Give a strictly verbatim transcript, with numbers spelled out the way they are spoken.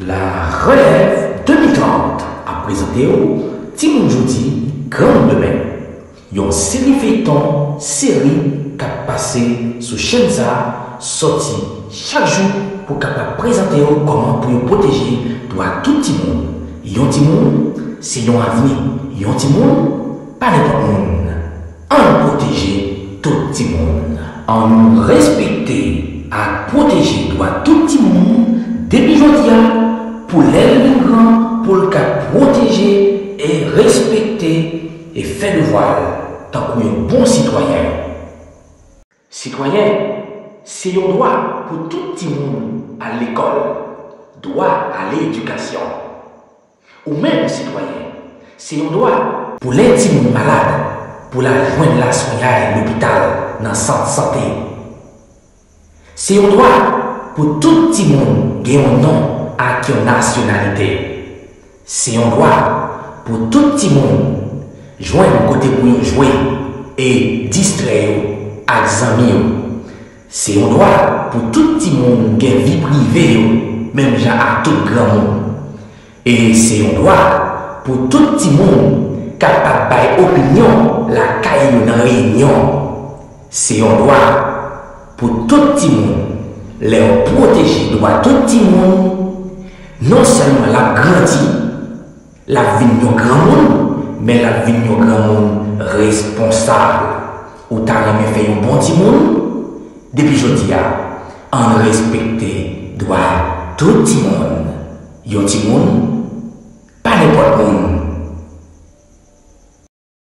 La Relève de mi trant ap prezante w Timoun Jodi, Granmoun Demen. Yon seri feyton, seri k ap pase sou chèn sa a, sòti chak jou pou kapab prezante w kòman pou yo pwoteje dwa tout timoun. Yon timoun, se yon avni. Yon timoun, pa nenpòt moun. Ann pwoteje tout timoun. Ann respekte ak pwoteje dwa tout timoun depi jodi a, pou lè l vin gran, pou l ka pwoteje e respekte e fè devwa l tankou yon bon sitwayen. Sitwayen, se yon dwa pou tout timoun al lekòl, dwa a ledikasyon. Ou menm, sitwayen, se yon dwa pou lè timoun malad, pou l al jwenn laswenyay lopital nan sant sante. Se yon dwa pou tout timoun gen yon non ak yon nasyonalite. Se yon dwa pou tout timoun jwenn kote pou yo jwe e distrè yo ak zanmi yo. Se yon dwa pou tout timoun gen vi prive yo, menm jan ak tout granmoun. E se yon dwa pou tout timoun kapab bay opinyon lakay yo nan reyinyon. Se yon dwa pou tout timoun. Lè w pwoteje dwa tout timoun, non sèlman l ap grandi, l ap vin yon granmoun, men l ap vin yon granmoun responsab. Ou ta renmen fè yon bon timoun? Depi jodi a, ann respekte dwa tout timoun. Yon timoun, pa nenpòt moun.